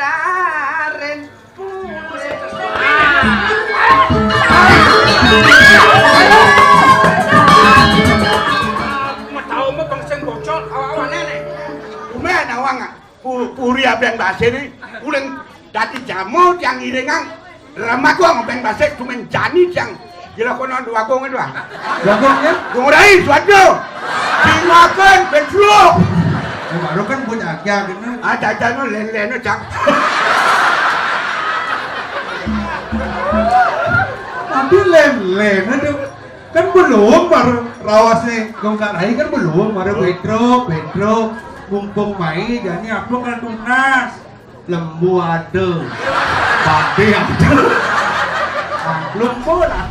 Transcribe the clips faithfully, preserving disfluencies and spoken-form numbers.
Karen. Metawa mah bangsa bocor, awak-awak nenek. Umeh nawang, ah. Pu-, puri abeng basa ni, uling dadi jamu tiang iringang. Ramaku ngobeng basa cuman jani tiang. Gila kono dua gong itu, ah. Dua gong ya? Gong rai, suatu. Dimakan, bentrok. Eh, baru kan buat aja gitu. Ah, jajan lo len-len cang. Tapi len-len itu kan belum baru rawasnya gong rai kan belum baru bentrok, bentrok. Mumpung mai, jadi apa kan tunas. Lembu ada. Babi ada. Ah, lembu ada.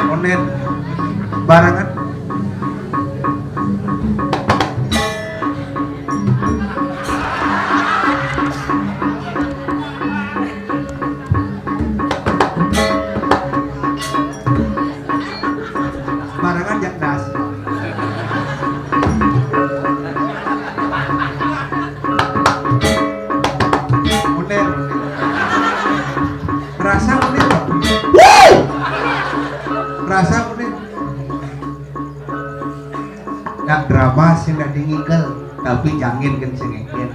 Onen barangan. Barangan jak das. Uner. Rasa uner. Wuh! Rasa uner. Nak drama sing dadi ngikel, tapi jangin kan sing ngikel.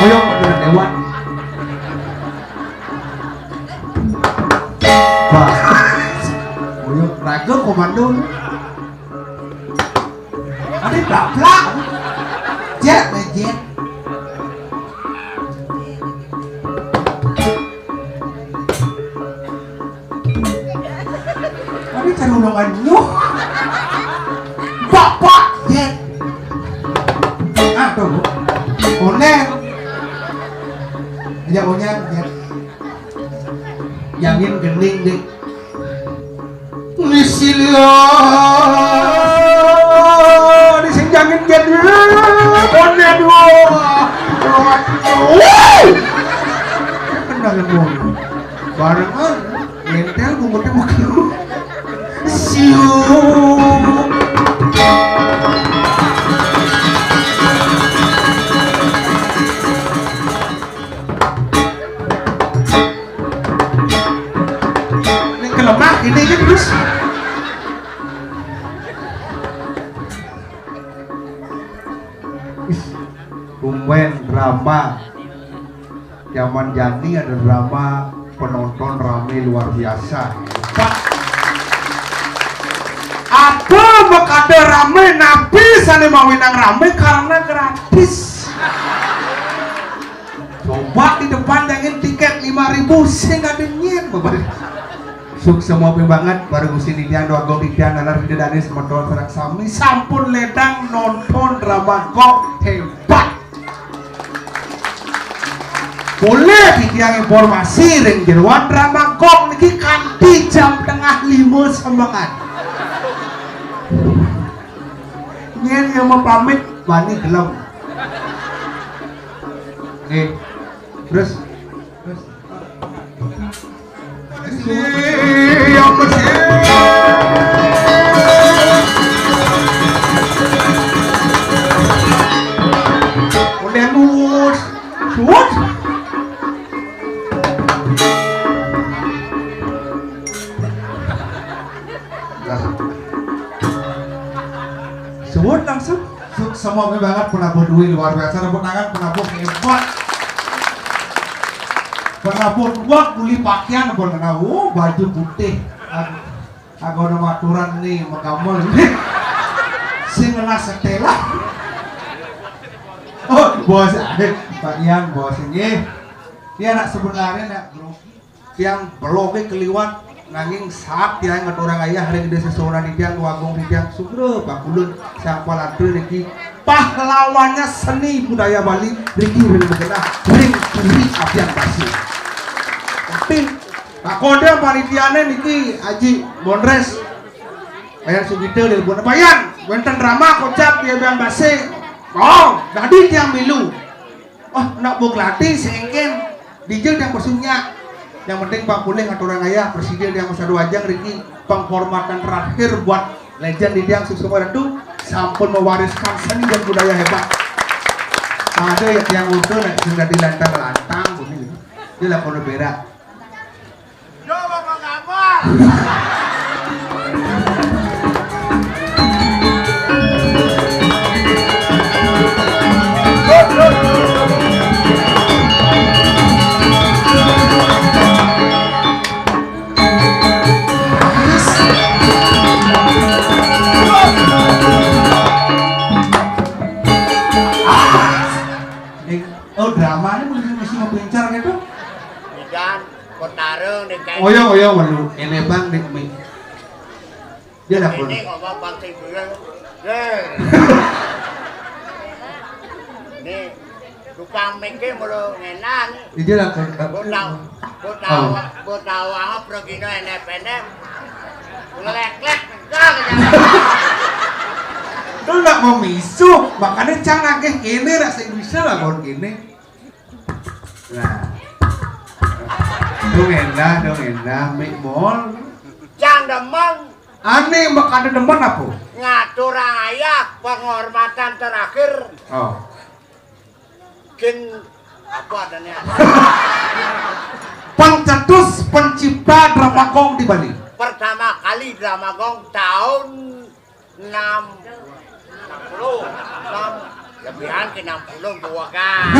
Ayo, udah lewat. Wah. Ayo, raga komando. Ada baplak. Jet, jet. Tapi carulungan nyuh. Bapak, jet. Ah, tuh. Oner. Aja oner, jet. Jangin gending, dik. Lisilia. Di sing jangin gending. Oner, wah. Wah. Bener, bener. Barengan. Nyentel bungut emang. Siu. Ini kelemak ini aja terus. Ih, tumben drama. Zaman jani ada drama, penonton rame luar biasa. Hebat. Apa makada rame, napi sane mawinan rame karena gratis. Coba di depan dengan tiket lima ribu sing ada nyen, Bapak. Suksma banget, para Gusti titiang, Déwa Agung titiang, nalar Ida Dané semeton sareng sami sampun ledang nonton drama Gong, hebat. Boleh titiang informasi ring jeroan drama Gong niki kanti jam tengah lima semengan. Nyén yang mau pamit bani gelem. Nggih. Terus, terus. Udah mus, mus. Suwun langsung. Su-, semua banget penabuh duit luar biasa, tepuk tangan penabuh hebat. Kenapa tua kuli pakaian apa kena? Oh, baju putih. Aku, aku ada maturan nih, megamel. Sing kena setelah. Oh, bos, eh, Pak Ian, bos ini. Dia nak sebenarnya nak grogi. Tiang beloge keliwat, nanging saat tiang ngaturang ayah ring Ida Sesoran tiang, wagung tiang, sugra pakulun, sang palantur niki pahlawannya seni budaya Bali, riki ring begenah, ring puri apian basi. Tapi, Pak Kodam panitiane niki, Aji Bondres, Wayan Sugita, telepon, "Wayan, wenten drama kocap di apian basi." "Oh, dadi tiang milu." "Oh, nak buk latih, sengken." Dija tiang pesunyak. Yang penting Pak Pulih aturang ayah, presiden yang masa dua ajang riki, penghormatan terakhir buat legend di tiang Suksma Ratu, sampun mewariskan seni dan budaya hebat. Ada ya tiang utuh, nak sudah dilantang-lantang, bunyi gitu. Dia lah kalau berak. Yo, Bapak Kamal. Eh, oh, drama ini mesti, mesti mau pincar gitu. Idan, Kotaro, nih, kayak Oyong, oyong, waduh. Ini bang, nih, mi. Dia lah, ini ngomong bang sing dulu. Nih. Nih, tukang mikir mulu ngenan. Iya lah, Bang. Botau, botau, oh. Botau apa gini enek-enek. Ngelek-lek, enggak, enggak. Lu nak mau misuh, makanya cang nagih kene, rasa bisa lah, kon kene. Nah. Dong endah, dong endah, mik mall. Cang demen. Ane mbak ada demen apa? Ngaturang ayah penghormatan terakhir. Oh. Kin apa adanya? Pencetus pencipta drama gong di Bali. Pertama kali drama gong tahun enam, enam puluh, enam, lebihan ke enam puluh dua kan.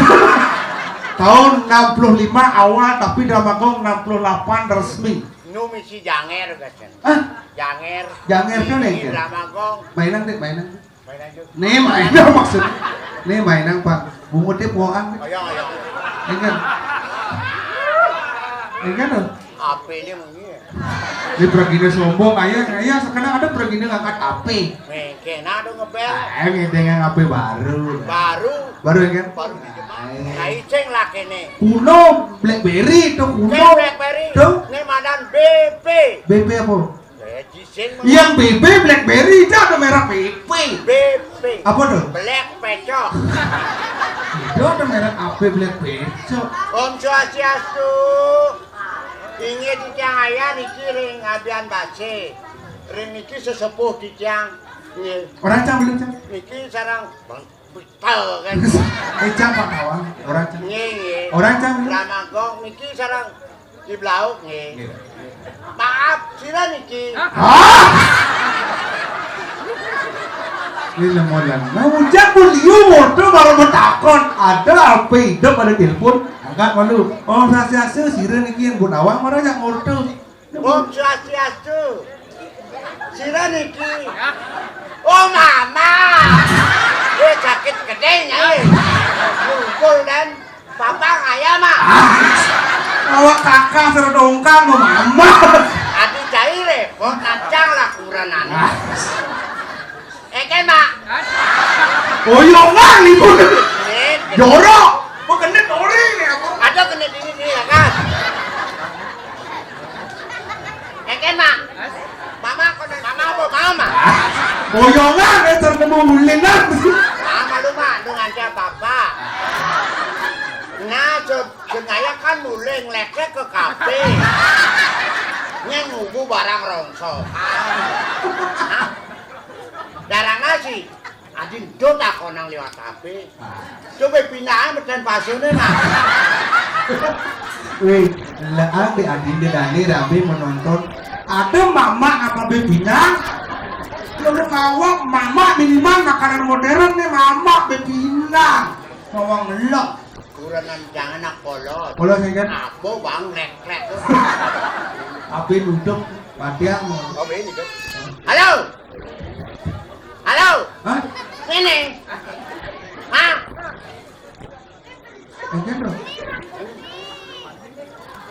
Tahun enam puluh lima awal, tapi drama gong enam puluh delapan resmi. Nu misi janger, gasen. Hah? Janger. Janger tuh, nih, drama gong. Mainan deh, mainan. Mainan tuh. Nih, mainan maksud. Nih, mainan, Pak. Bungut dia puan. Ayo, ayo. Ingat. Ingat tuh. Apa ini mungkin? Ini perginya sombong, ayah, ayah sekarang ada perginya ngangkat H P. Nih, kena ada ngebel. Ah, ngedeng yang H P baru. Baru. Baru ya kan? Baru di Jepang. Nah, iceng lah kene. Kuno BlackBerry tuh, kuno. Bukan BlackBerry. Tuh. Ini madan B P. B P apa? Eh, cising mah. Yang B P BlackBerry itu ada merek B P. B P. Apa tuh? Black Pecok. Itu ada merek H P Black Pecok. Om Swastiastu. Inggih titiang ayah niki ring Abian Bace. Ring niki sesepuh titiang. Nggih. Orang cang belum, cang? Niki sareng Bang Betel kan. Eh, cang Pak Nawang, orang cang. Nggih, nggih. Orang cang belum? Drama gong niki sareng Ki Blauk nggih. Nggih. Maaf, sira niki. Hah? Ini lemonan. Nah, ucap pun liu motor baru bertakon. Ada apa hidup ada telepon, angkat malu. Oh, sasiasa sira niki yang Bu Nawang marah yang motor. Om Swastiastu. Sira niki. Oh, mama. Eh, sakit gedenya, eh. Mukul dan papa kaya, Mak. Ah, awak kakak sira dongkang, mau mama. Ati cair, eh. Kok kacang lah kuranane. Ah. Eken, Mak. Oh, iya, Mak, ibu. Nih. Jorok. Mau kena tori nih, apa? Ada kena dini nih, ya kan? Eken, Mak. Mama, kok mama apa, mama? Oh, iya, Mak, eh, terkena mulin, Mak. Mama lu, Mak, lu ngajak papa. Nah, so, sengaja kan mulai ngelek-lek ke kafe. Nyeng ngubu barang rongsokan. Hah? Darang nasi. Adi ento takonang liwat H P. Ah. Coba pindahan meten pasune, nah. Wih, leang di adi di dani rame menonton. Ada mama apa bebina? Kalau kawa mama minimal makanan modern nih, mama bebina. Mawang ngelok. Kurenan jangan nak polos. Polos, ya, kan? Apa, Bang? Lek-lek. Apa nuduk? Mati, ah, mau. Oh, ini, kan? Halo? Halo? Hah? Ini? Hah? Enggak, Bro.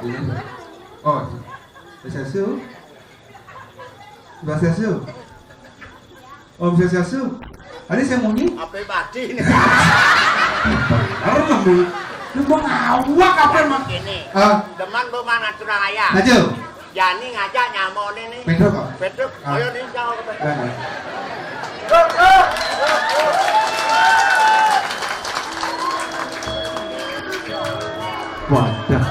Iya, Bro. Oh, Swastiastu. Swastiastu. Om Swastiastu. Ada saya muni? Apa bati ini? Baru ngomong. Lu mau ngawak apa emang? Ini. Ah. Demen gua mana turang ayah. Aja. Jani ngajak nyamone nih. Pedro kok? Pedro, ah, ayo nih, jauh ke Pedro. Nah, nah. Wadah.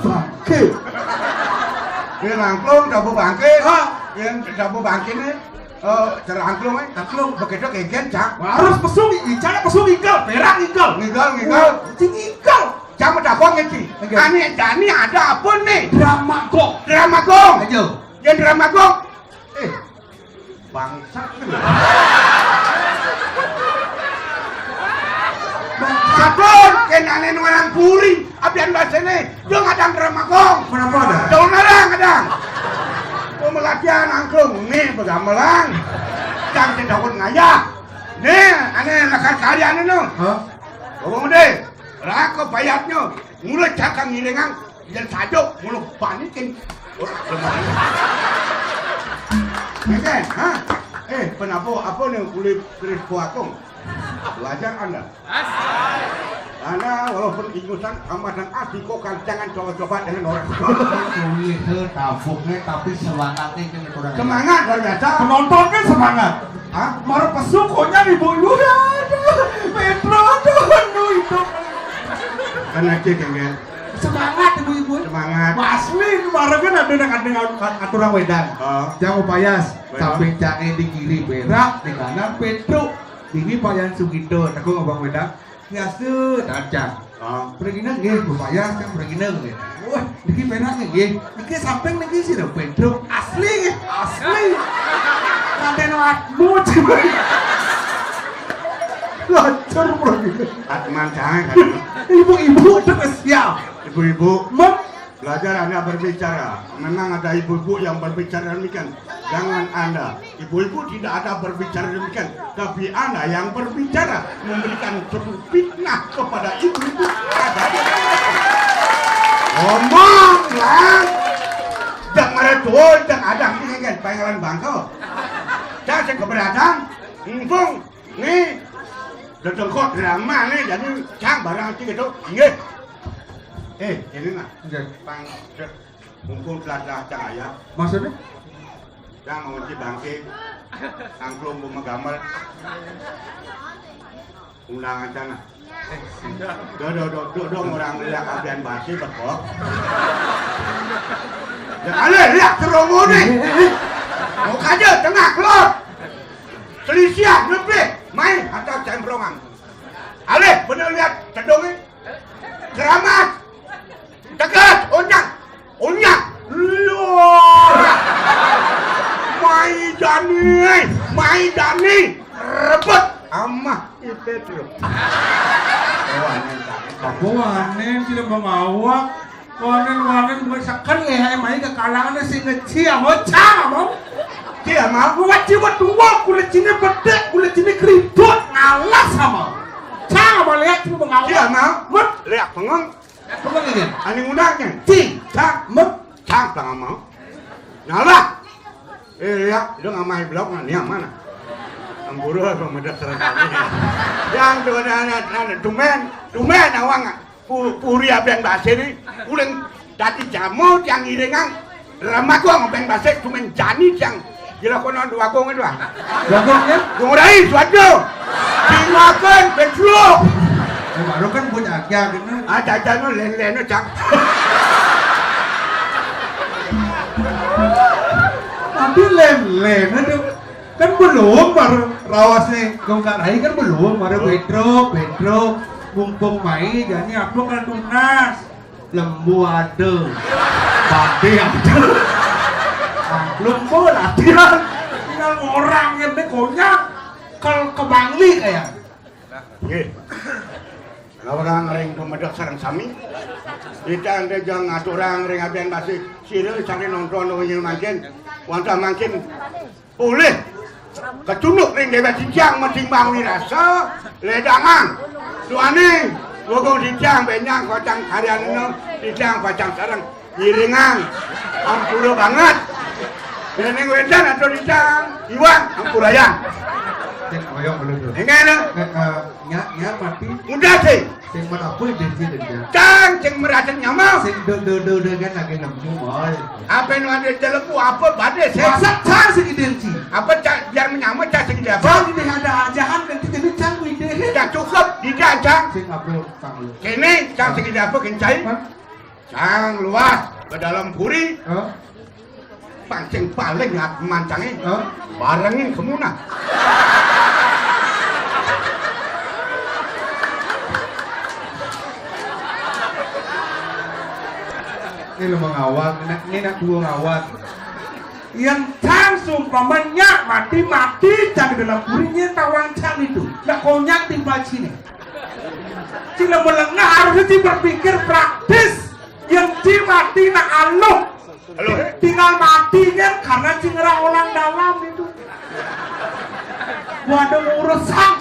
Bangke. Yen angklung, dabu bangke. Ha? Yen dabu bangke ne, eh, cara angklung, eh. Angklung. Begitu kengken, Cak. Harus pesu, icana pesu ngigel, perak ngigel. Ngigel, ngigel. Cing ngigel. Cak, mau dabu ngeci. Ngigel. Ane jani ada apa nih? Drama gong. Drama gong. Ayo. Yen drama gong. Eh, bangsat. Bangsat, Bro. Kenane orang puri. Abian basene. Yo ngadang drama gong. Kenapa ada? Daun arang ngadang. Pemelatihan angklung. Nih, begamelan. Cang sing daun ngayah. Nih, ane lakar karyane no. Hah? Ngomong deh. Rako bayatnya. Mula cakang ngilingang. Yen saja mula banikin. Ngeken, ha? Eh, penapa, apa nih kulit keris kuakung? Belajar Anda. Anda walaupun ingusan sama dan asiko kan jangan coba-coba dengan orang. Kulit tabuknya tapi semangatnya kan kurang. Semangat luar biasa. Penonton kan semangat. Hah? Marep pesu konyang ibu-ibu. Aduh, Pedro, aduh, aduh, itu. Kan aja, Genggen. Semangat, ibu-ibu. Semangat. Wah, asli, kemarin kan ada yang ada yang aturang wedang. Oh. Jang upayas, wedang. Samping cange di kiri berak, di kanan Pedro. Ini Pak Yan Sugito, aku ngomong wedang. Nyastu, tacang. Ah. Pergina nggih, Bu Payah kan pergina nggih. Wah, niki penak nggih. Niki samping niki sira Pedro asli nggih, asli. Kanten watmu. Lacur pergina. Atman jangan kan. Ibu-ibu itu siap. Ibu-ibu. Mem Belajar Anda berbicara. Memang ada ibu-ibu yang berbicara demikian. Jangan Anda. Ibu-ibu tidak ada berbicara demikian. Tapi Anda yang berbicara memberikan satu fitnah kepada ibu-ibu. Ngomong lah. Jangan ada tuh, jangan ada ini kan pangeran bangko. Jangan keberatan. Mumpung nih, dedengkot drama nih, jadi cang barang iki gitu. Nggih. Eh, ini nah. Nggih. Pang, Mumpung telah cahaya. Maksudnya? Yang mengunci bangke. Angklung bumegamel. Undangan sana. Do, do, do, do, do, orang lihat abian basi, betul. Ya, ale, lihat terongone. Mau kaja tengah keluar. Selisian lebih. Main atau cemplongan. Ale, bener lihat tedongnya. Keramat. Tegas, onyang. Onyang. Lur. Mai Dani, Mai Dani. Rebut. Amah, itu tuh. Aku aneh, tidak mau ngawak. Wanen-wanen gue seken ya, emang ke kalangan si ngeci, mau cang, mau. Dia mau. Gue wajib buat dua, kulit sini bedek, kulit sini keribut, ngalas sama. Cang, mau lihat, cuma mau ngawak. Dia mau. Mut. Lihat, bengong. Apa lagi? Ani ngundangnya. Cing, cak, mek, cak, tak mau. Nyalah. Eh, ya, lu nggak main blok, nggak niang mana? Amburu apa medak serang kami. Yang tuh ada, ada, ada, tumen, tumen awang. Pu-, puri aben basir ni, uling dadi jamu tiang iringan. Remaku ngobeng basir, tumen jani tiang. Gila kono dua kong itu ah. Dua kong ya? Ngurai suatu. Dimakan, bentrok. Eh, baru kan punya agak gitu. Ah, jajan lu len-len lu, Cak. Dilén-lén, aduh. Kan belum, baru raosné Gong Kak Rai kan belum, baru Pedro, Pedro. Mumpung mai, jani apa kan tunas. Lembu ada. Badé ada. Ah, lembu latihan. Tinggal orang yang konyak. Kal ke Bangli kayak. Nggih. Lawang ring pamedek sareng sami. Ida ente jang ngaturang ring abian basi. Sira sami nonton wengi mangkin. Wantah mangkin polih kecunduk ring Déwék Titiang Mading Bang Wirasa, ledangang. Duaning, Gogong Titiang Benyang Kocang Karyanena, Titiang Pacang Sareng. Ngiringang. Ampura banget. Déning wédan atur Titiang, Iwan, ampurayang. Cek oyong bener tuh. Enggak, enggak. Nek, eh, nyak, nyak mati. Udah sih. Sing men apa ide sih, Dek, ya? Cang, sing meracen nyama. Sing do, do, do, do kan lagi nemu, boy. Apa nu ada jeleku apa badé sih? Masa cang sing ide sih? Apa cang biar menyama cang sing ide apa? Cang ide ada ajahan nanti jadi cang ide. Ya cukup, tidak cang. Sing apa cang lu? Kene cang sing ide apa kencai? Hah? Cang luas ke dalam puri. Hah? Pancing paling ngat mancangé. Hah? Barengin kemunah. Ini lo mengawak, ini nak dua ngawak. Yang cang sumpama nyak mati-mati cang di dalam purinya tawang cang itu. Nak konyak timpal sini. Cina melengah harusnya sih berpikir praktis. Yang ci mati nak aluh. Aluh. Tinggal mati kan karena ci ngerah orang dalam itu. Gua ada urusan,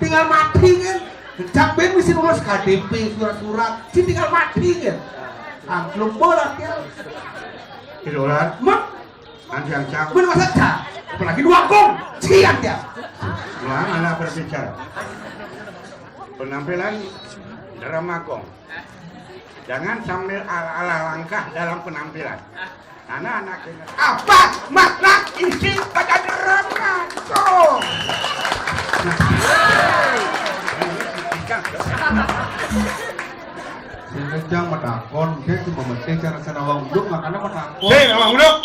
tinggal mati kan. Cak ben mesti ngurus K T P, surat-surat, ci tinggal mati kan. Angklung bola dia. Idolan. Mak, nanti yang cak. Bener masa cak. Apalagi dua kong, cian dia. Wah, mana berbicara? Penampilan drama kong. Jangan sambil ala-ala langkah dalam penampilan. Anak-anak ini, apa makna isi pada drama kong? Sing kencang matakon, dia cuma mesti cara sana wong uduk, makanya matakon. Sing, wong uduk.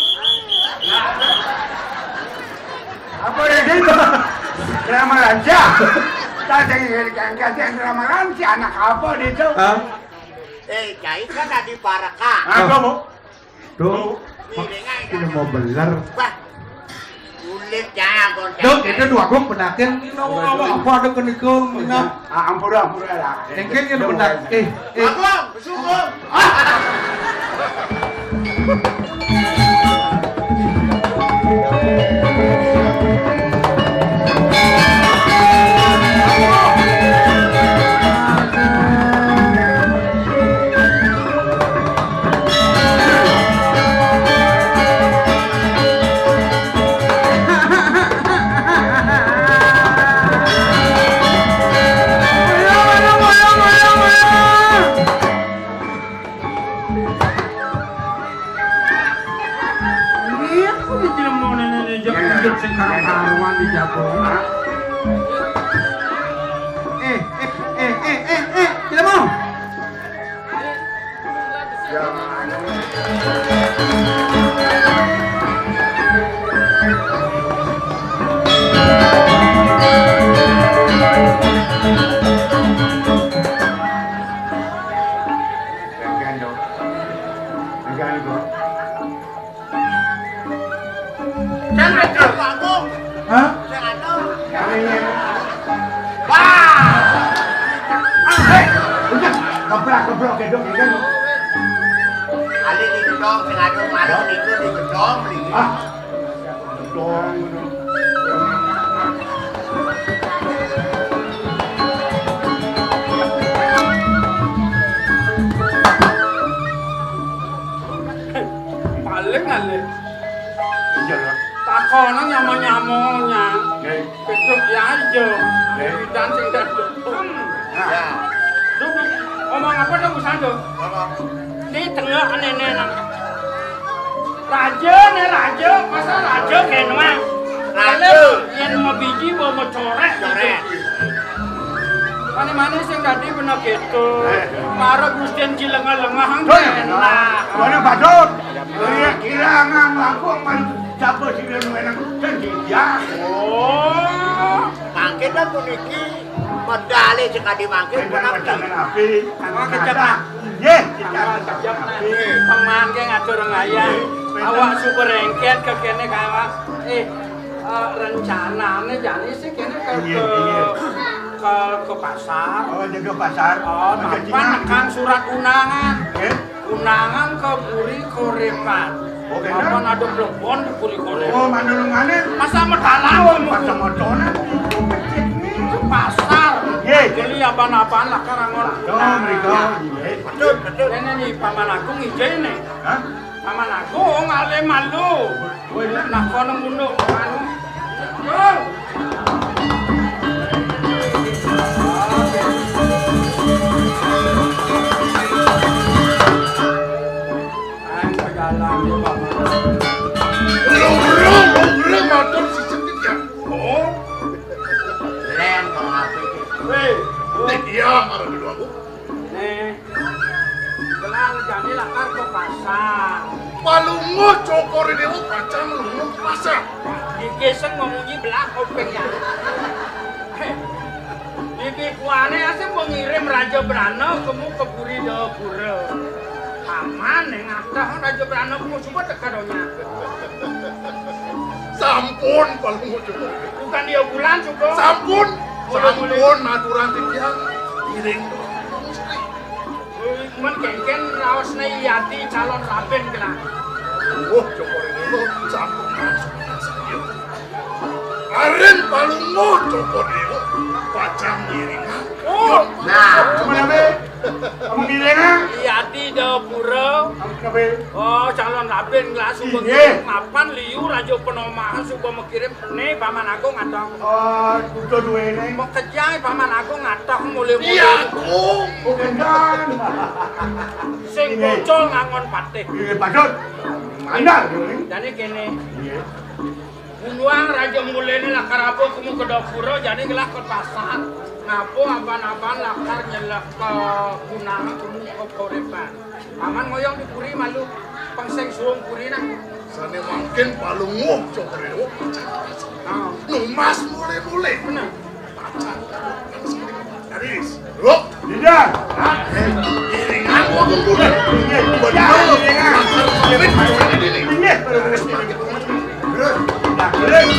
Apa dia itu? Drama raja. Tak ada yang ganti drama raja, anak apa dia itu? Hah? Eh, jahit kan tadi paraka. Apa, Bu? Duh, ini mau beler. Bah, kulit jagon. Duh, itu dua gong pedakin. Ini mau apa? Apa ada kenikung? Nah. Ah, ampura, ampura lah. Engke ini bedak. Eh, eh. Bagong, besukung. Ah. Iya, aku di Cilemonan aja, udah sekarang karuan di Jakarta. Eh, eh, eh, eh, eh, eh, Cilemon. Kan ada, Pak Agung. Hah? Sing anu. Wah. Ah, hei, udah, keblak-keblok gedung ini. Ali di gedong, sing anu, malu niku di gedong, beli. Ah. Gedong. Paling alih. Iya, Lur. Takonan nyama-nyamanya. Nggih. Besok ya aja. Nggih. Widan sing daduk. Nah. Ya. Tuh, ngomong apa tuh, Gus Ando? Ngomong. Ini tengah nenek nang. Raja nih raja, masa raja kayak nama? Raja. Yen mau biji mau mau coret. Coret. Mana-mana sing tadi bener gitu. Eh. Para Gusten cilengah-lengah. Tuh, enak. Mana badut? Iya, kilangan langkung man. Sapa sing luwih enak? Kan dia. Oh, mangke ta puniki medale sekadi mangke. Wonten punapi? Wedangan api. Kanggo kecap. Nggih, kecap. Kecap, nah. Pemangke ngatur ngayah. Nggih. Awak suberengket ke kene kawak. Eh, eh, rencanane jane sih kene ke, iya, ke, iya, ke, ke pasar. Oh, jaga pasar. Oh, mapan nekang surat undangan. Nggih. Undangan ke Puri Korepan. Oh, kena? Apa ada plebon di Puri Korepan? Oh, manulungane. Masa medalan? Oh, masa modone. Ke pasar. Nggih. Beli apa-apaan lah, kan, angon. Oh, mereka. Nggih. Betul, betul. Ini nih, Paman Agung ijene. Hah? Paman Agung, ale malu. Woi, nah, kono mundur, anu. Yo. Ayo, jalan, yo, Paman. Lho, lho, lho, lho, matur sisip iki ya. Oh. Len, Paman Agung. Weh, oh. Iki ya, marang dulu aku. Nih. Gelang jani lakar ke pasar. Palungguh Cokor Dewa pacang lunga ke pasar. Iki sing memunyi belah kuping ya. Iki kuane asing mengirim Raja Brana kemu ke Puri Dapura. Paman ning atah Raja Brana kemu suba teka donya. Sampun, Palungguh Cokor Dewa. Bukan dia bulan suba. Sampun. Boleh, boleh. Sampun, aturan titiang. Iring. Men kengken raosne Yati calon raben kena. Oh, Cokor Dewa, sampun langsung saya. Aren Palungguh Cokor Dewa, pacang ngiring. Oh, nah, mana be? Kamu ngiring, ah? Yati Dapura. Kamu kenapa? Oh, calon raben kelas. Iya. Mapan liu Raja Penomahan suba mekirim. Nih, Paman Agung atong. Eh, kudu duwene. Mau kejai Paman Agung atong mulai-mulai. Iya, Agung. Bukan kan. Sing bocol ngangon patih. Iya, patut. Mandar, ini. Jane kene. Iya. Bunuang Raja Mulene lakar apa kemu ke Dapura, jane gelah ke pasar. Ngapa aban-aban lakar nyelek ke Bunang kemu ke Korepan. Paman ngoyong di puri malu. Pang sing suwung puri nah. Sane mangkin Palungguh Cokor Dewa. Ah. Numbas mule-mule. Bener. Pacar. Garis. Lho. Dinda. Hah? Eh, iringan gua kumpul. Iya, iya, iringan. Bener. Iya. Terus.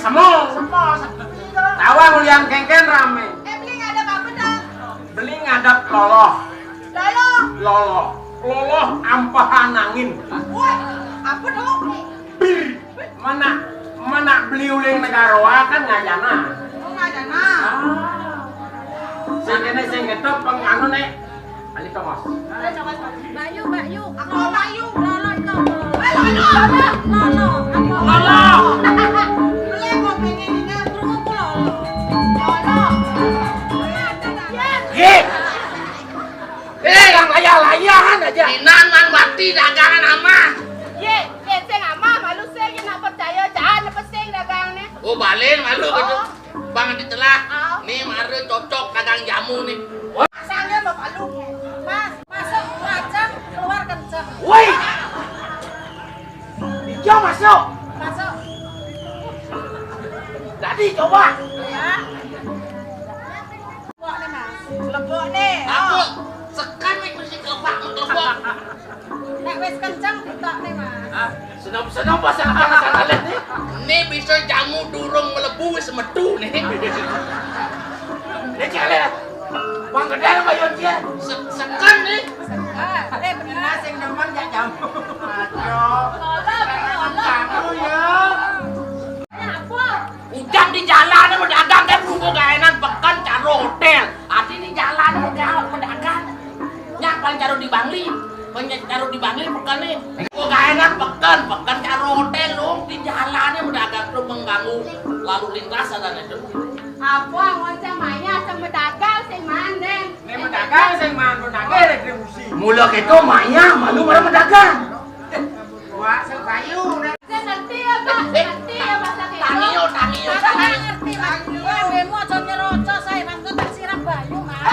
Kamu. Tawa ngulian kéngkén ramé. Eh, beli ngadep apa dah? Beli ngadep loloh. Loloh. Loloh. Loloh ampahan angin. Wah, apa dong? Bir. Mana, mana beli uling negara kan ngajana. Oh, ngajana. Ah. Sing kéné sing ngetop penganu né. Balik, Tongos. Mbak Yu, Mbak Yu. Aku Mbak Yu. Lolo, lolo. Eh, lolo. Lolo, lolo. Lolo. Beli mau pengen ini. Kerupuk lolo. Lolo. Yé. Eh, yang layah-layahan aja. Inan man mati dagangan amah. Yé, yé, sing amah, malu sing, yé nak percaya, jangan pesing dagang nih. Oh, balen malu gitu. Oh. Bang ditelah. Oh. Nih, mara cocok dagang jamu nih. Wah. Pasangnya mau palu. Mas, masuk macam, keluar kenceng. Woi. Hijau masuk. Masuk. Jadi coba. Ya. Lebok nih, Mas. Lebok nih. Aku sekan nih mesti kelebak, kelebak. Nek wis kenceng ditok nih, Mas. Hah? Senam-senam pasang panas alit nih. Ini bisa jamu durung melebu wis metu nih. Ini cek lihat. Bang Gedé apa Yon Cie? Se-, sekan nih. Sekan. Eh, bener. Nah, sing nemen jak jamu. Aduh. Tolong, tolong. Jamu ya. Apa? Udah di jalan mau dagang kan, berhubung gaénan peken caro hotél. Arti di jalan mau ga-, mau dagang. Nyak paling caro di Bangli. Banyak caro di Bangli peken nih. Mau gaénan peken, peken caro hotél lu di jalan mau dagang lu mengganggu lalu lintas ada itu. Apa mau macam maya sama dagang sing manden? Nek mau dagang sing manden, dagang retribusi. Mula kéto maya malu marang mau dagang. Wah, sebayu. Saya ngerti ya, Pak. Ngerti ya, Pak, sakit. Tangio, tangio, tangio. Ngerti, Mas. Lambemu aja nyeroco, saya nang tak siram banyu, Mas.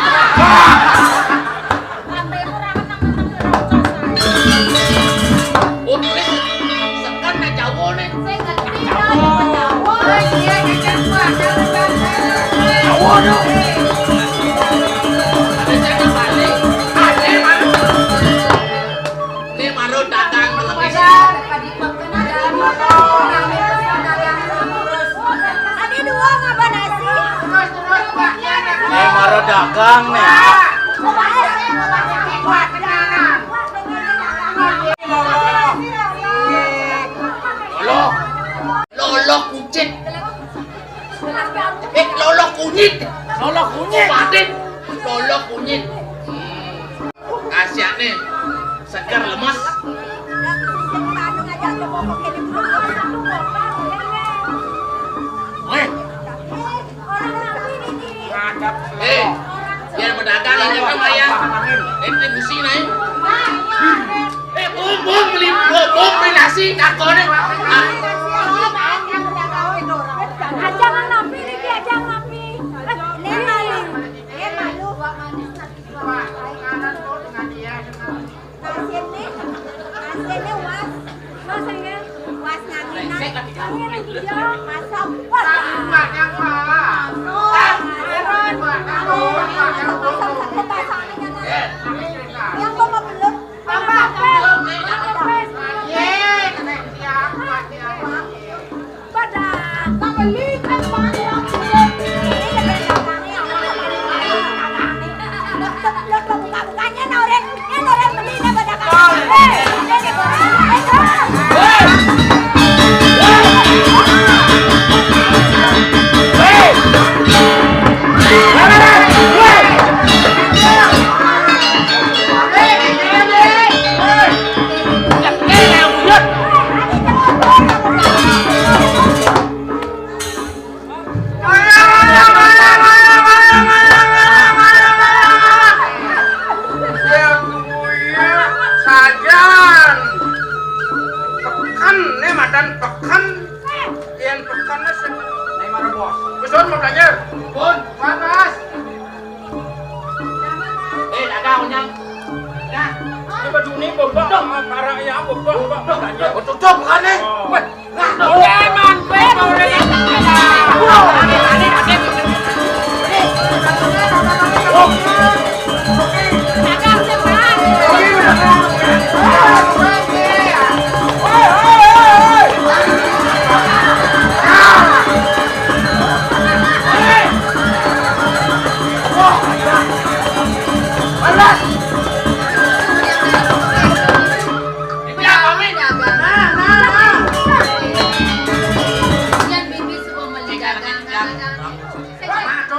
Lambemu ora meneng-meneng nyeroco, saya. Oh, tulis sekan nak Jawa nih. Saya ngerti, Pak. Jawa. Oh, iya, iya, iya, Pak. Jawa, Jawa. Jawa, dong. Ada saya balik. Ada, Pak. Ini baru dagang ngelempis. Ada dua ngapa nasi? Ini baru dagang nih. Lolo. Lolo kucit. Eh, lolo kunyit. Lolo kunyit. Patin. Lolo kunyit. Khasiatnya seger lemes. Weh. Eh, biar pedagang ini kan maya. Retribusi naik. Eh, bung, bung, beli, bung, bung, beli nasi, kakone. Ah. Aja nang napi niki, aja nang napi. Ini maling. Ini malu. Masih nih, masih nih was. Mas, ini was nyanyi, nah. Ini yang hijau. Masuk. Wah. Masuk. Masuk. Masuk. Masuk. Yang mau belum? Tambah. Belum, nih. Tambah. Ye, kena siap, siap.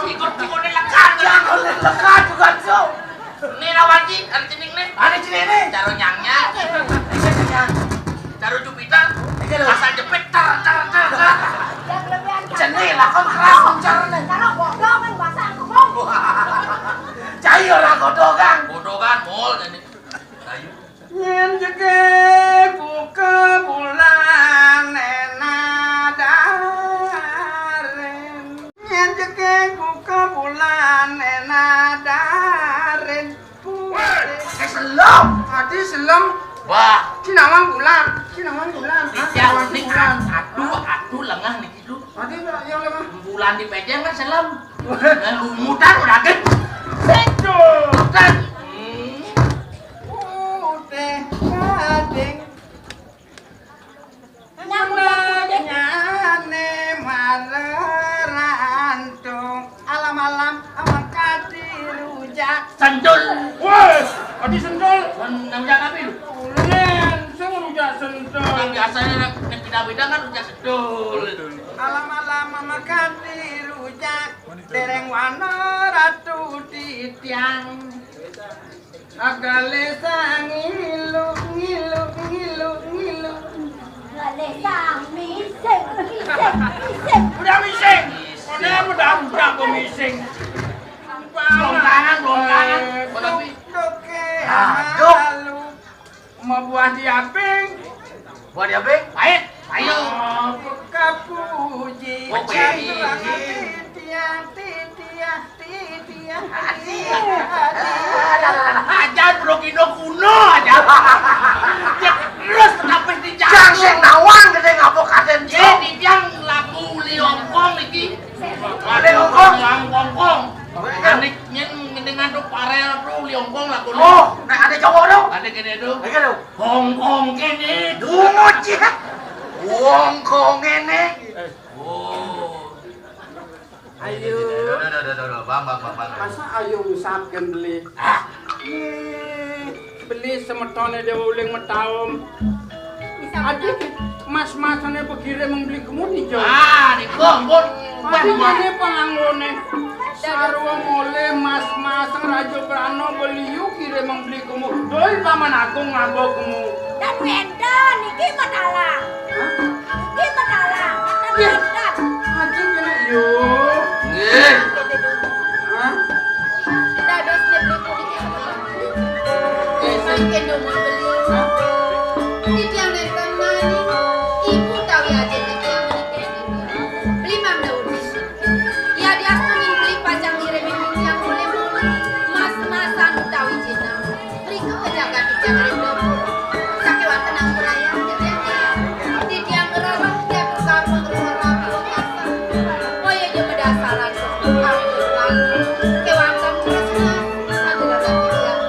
Ikut, ikut lekan. Jangan lekan juga, so. Né lawan iki, ada jeneng né. Ada jeneng né. Caro nyangnya. Iki jeneng. Caro Jupiter. Iki lho. Asal jepit, ter, ter, ter, ter. Jeneng lah, kon keras mencarane. Caro bodoh kan bahasa aku, Bang. Cai ora godhogan. Godhogan, mol, jadi. Ayo. Yén jegég buka bulan énak darin. Yén jegég buka bulan énak darin. Wéh, eh, selem. Adi selem. Wah. Sinawang bulan, sinawang bulan. Iki unik, kan. Aduh, aduh, lengah niki, Duk. Adi, Pak, yang lengah. Bulan di pejeng kan selem. Nah, lumutan udah gé. Betul. Kan. Hmm. Putih gading. Nyambut, nyambut. Nyane malerantung. Alam-alam amakati rujak. Sentul. Wes, adi sentul. Sen-, rujak apa itu? Ulen, sing rujak sentul. Yang biasanya nek, nek beda-beda kan rujak sentul. Alam-alam amakati rujak. Dereng wana ratu titiang. Agale sang ngilu, ngilu, ngilu, ngilu. Agale sang mising, mising, mising. Udah mising. Mana udah, udah aku mising. Belum tangan, belum tangan. Eh, Belum. Tuk, tuk, eh, Aduh. Malu. Mau buah diaping? Buah diaping? Pahit. Ayo. Oh, kapuji. Puji. Kapuji. Titiang, titiang, titiang, titiang. Ajar bro kino kuno aja. Terus tapi di Jang sing nawang gedé ngapa kadén, Cok? Titiang lagu Uli Ongkong iki. Uli Ongkong? Uli Ongkong. Anik nyén ngendengan tuh Parel tuh Uli Ongkong lagu. Oh, nek ada cowok tuh. Ada kene tuh. Ada tuh. Hong Kong kene. Dungut ya. Hong Kong kene. Oh. Ayo. Duh, duh, duh, duh, duh, Bang, Bang, Bang, Bang. Masa ayo ngusap kan beli? Ah. Ih, beli semetone dhewe uling metaom. Adik, mas-masane begire mung beli kemudi, Jo. Ah, niku ampun. Adik, ngene panganggone. Sarwa mole mas-mas Raja Prana beli yu kire mung beli kemu. Doi Paman Agung ngabokmu. Dan wenten iki matalang. Hah? Iki matalang. Dan Iya. wenten. Aji kena yo. Nggih. Hah? Dados negeri puniki. Eh, saking dumun beli. Hah? Titiang nenten mani. Ibu tawi aja titiang menika. Beli Mang Daud. Ya, diastunin beli pacang ngirim yang mulai-mulai mas-masan utawi jinah. Berikut pejabat di Jakarta. Sakewanten ampurayang, titiang, titiang ngerorong, tiang sarwa ngerorong rabi wekasan. Boyo jo bedasaran, ampun, kewanten terus, nah, aduh, titiang.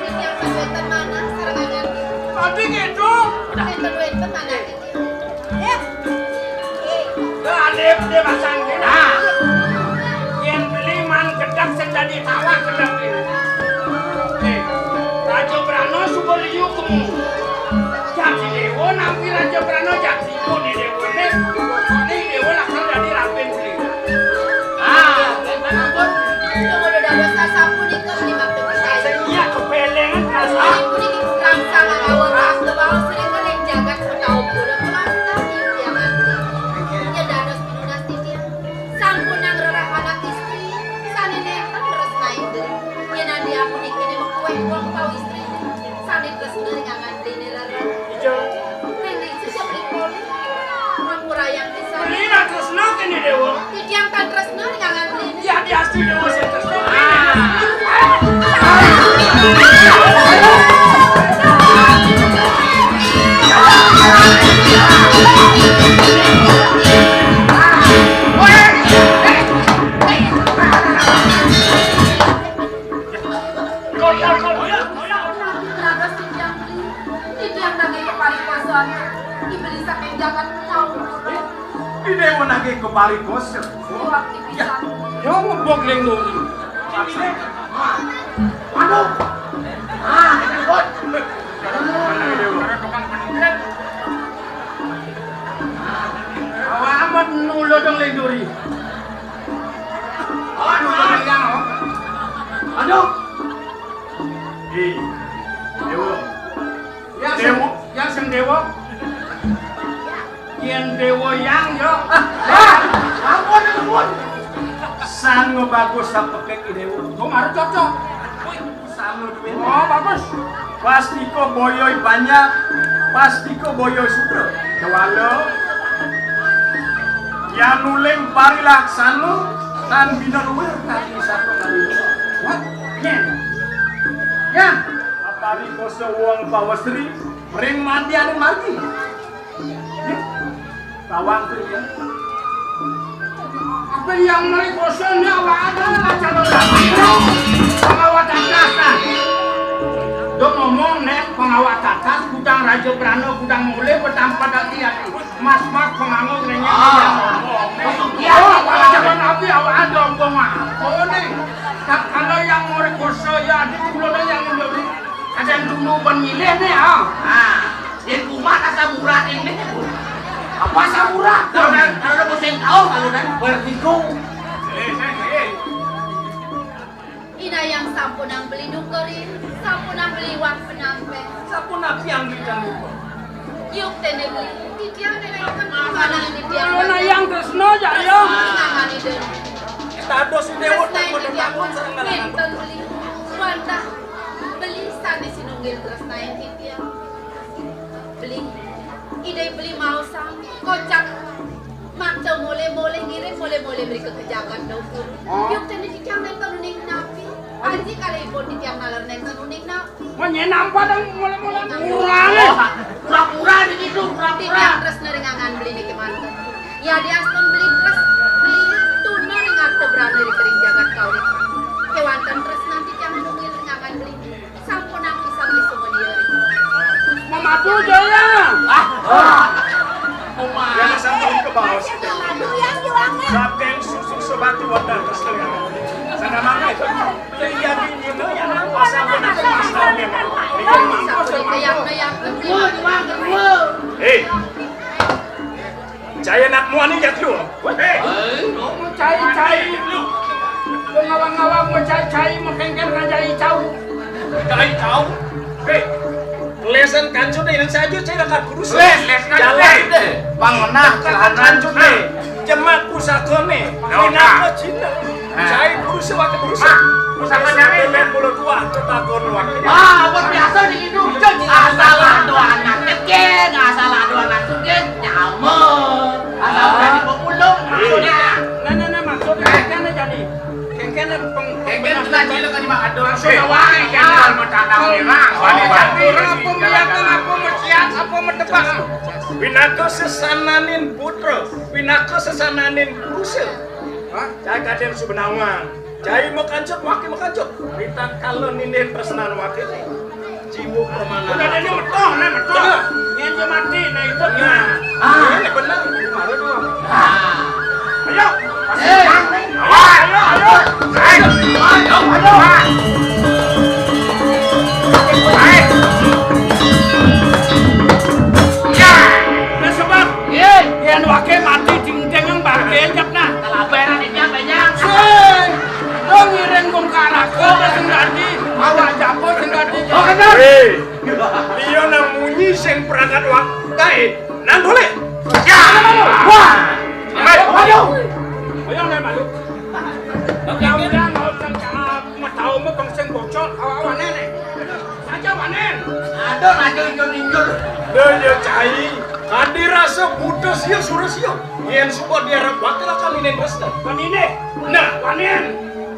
Titiang wenten manah, sarengan. Tapi gitu. Wenten, wenten manah. Lah, dia, dia pasang kena. Yang beli man gedang sing dadi tawah gedang ini. Eh, Raja Brana suka liu kemu. Jadi dewa nampi Raja Brana jadi pun di dewa ini. Ini dewa lakar dadi rampin beli. Ah, kena pun. Tunggu dulu, dados sasapunika menimbang demi saya. Sing iya kepelengan perasaan. Puniki rangsang awon rahayu sering keling jagat utawa kula penonton ing tiang ati. Yen dados pinunas titiang, sampunang rerah anak istri, sane nenten tresna inggih. Yen andi apuniki mekuweh wong utawi istri, sane tresna ring angan dene rerah. Ijo. Ning sesep ring poli, ampurayang pisan. Beli ra tresna kene dewa. Titiang tan tresna ring angan beli. Ya, diastu dewa sing tresna. Raga sinjang beli, titiang nagih keparikosan, dibeli saking jagat kaum. Ide menagih keparikosan. Suwakti pisan. Yo ngebok leng doni. Aduh. Ah, ini bot. Awa amat nulo dong leng duri. Ih, Déwa. Ya, sing, Déwa. Ya, sing Déwa. Yén Déwa yang, yo. Ah, ampun, ampun. Sang bagus sapekek I Déwa. Kok marep cocok? Wih, sang duwé. Oh, bagus. Pastika boyoi banyak, pastika boyoi sutra. Kéwala. Yan uling parilaksana, tan bina luwih kati satu kali. Wah, nyén. Ya, apari kosa wong pawesri, ring mandianing margi. Tawang tuh ya. Apa yang mari kosa né awak ada lah calon lagi. Pengawat atas, nah. Dong ngomong, nek pengawat atas, kudang raja prana, kudang mulih, bertampat hati-hati. Mas-mas penganggo ngenyek. Ah. Iya, oh, apa calon api awak ada ngomong apa nih? Kalau yang mari kosa ya, ada dulu yang dulu. Ada yang dulu ban milih nih, ah. Ah. Yén kumat asam urat ini. Apa asam urat? Kalau udah, kalau udah musim tahu, kalau udah bersiko. Inayang sampunang beli nukerin, sampunang beli wan penampén. Sampun napi yang beli dan lupa. Yuk téné beli, titiang nénéng kan panang titiang. Kalau nayang tresna, ya, ya. Nangani dén. Tados Déwa, tresna titiang takon sareng ngalanggang. Nénten beli, wantah beli sané sinunggil tresnain titiang. Beli, Ida beli maosang, kocap makta molih-molih ngirim molih-molih mrika ka jagat Dawa Guru. Oh. Yuk téné titiang nénten uning napi. Aji kalih ipun titiang naler nénten uning napi. Menyén nampa dang molih-molih. Murah. Oh, pura-pura di situ, pura-pura. Titiang tresna ring angan beli niki manten. Yadiastun beli tres, beli tuna ring arta brana ring jagat kauripan. Kéwanten tresna titiang nunggil ring angan beli. Sampun napi sami sumedia ring. Mamadu Jaya. Ah. Yan sampun kebaos. Mamadu yang juangnya. Saking susu sebati wadah keselingan. Sana mana itu? Iya, ini, ini, yang sampun napi mas kami. Iya, mangkos, mangkos. Hei. Cai anak muani jatuh. Hei. Cai, cai. Ngawang-ngawang mau cai, cai, mau kengkén kan cai cau. Cai cau. Hei. Lesan kancut deh, yang saja cai dekat kurus. Les, les kancut deh. Bang menah, celana kancut deh. Jemak pusaka nih. Pinaka Cina. Nah. Cai kurus, wakil kurus. Pusaka nyari. Bulu dua, ketakon wakil. Ah, apa biasa di itu? Asal ada anak kecil, asal ada anak kecil. Nyamuk. Asal berani pemulung. Iya. Nah, nah, nah, maksudnya kan jadi. Kengkén peng-, kengkén pernah gila kan, Mak, ada. Maksudnya wae, kan, kalau mau tanam orang. Apa melihat, apa mesiat, apa medebak. Pinaka sesananing putra, pinaka sesananing purusa. Hah? Cai kadén subenawang. Cai makancut, wakil makancut. Ritatkala nindih tresnan wakil. Jiwa permana. Udah, dia metoh, nah, metoh. Bener. Nyén dia mati, nah, itu. Nah. Ah, ini bener. Malu dong. Ah. Ayo. Eh. Ayo, ayo, ayo. Ayo, ayo, ayo. Ayo. Ya. Nah, sebab. Yén waké mati dingdéng baké jep nah. Kalaberan iki apa ya? Sing. Dong ngiring kung karako sing dadi. Awak jago sing dadi. Oh, bener. Hei. Liya nang munyi sing perangkat wa-, kaé. Nang golek. Ya. Wah. Ayo, ayo. Ayo, ayo, ayo. Oke, oke. Udah, nggak usah, jangan. Mataumu bang sing bocor, awa-awane né. Saja wanen. Aduh, raja injur-injur. Lho ya cai, kanthi rasa buta sia sura sia. Yén suka diarep wakil akan ini tresna. Kanine. Nah, wanen.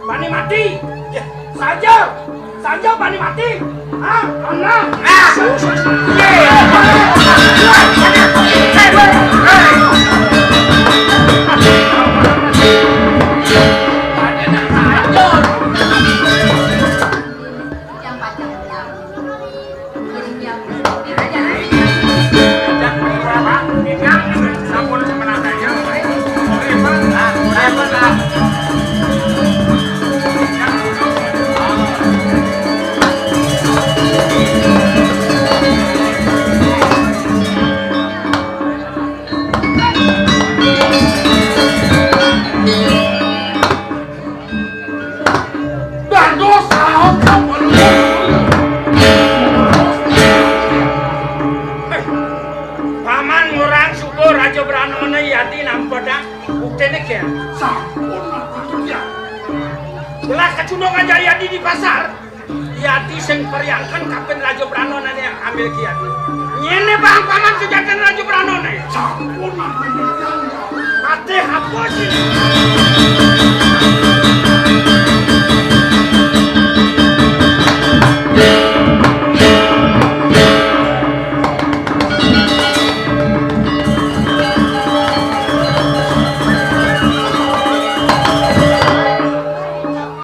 Bani mati. Ya. Saja. Saja bani mati. Hah? Ana. Nah. Ye. Belas kecunduk aja Yadi di pasar. Yadi sing periangkan kapin Raja Brana nane ambil kiat. Nyene bang paman sejatine Raja Brana ne. Sampun ampun. Patih apa sih?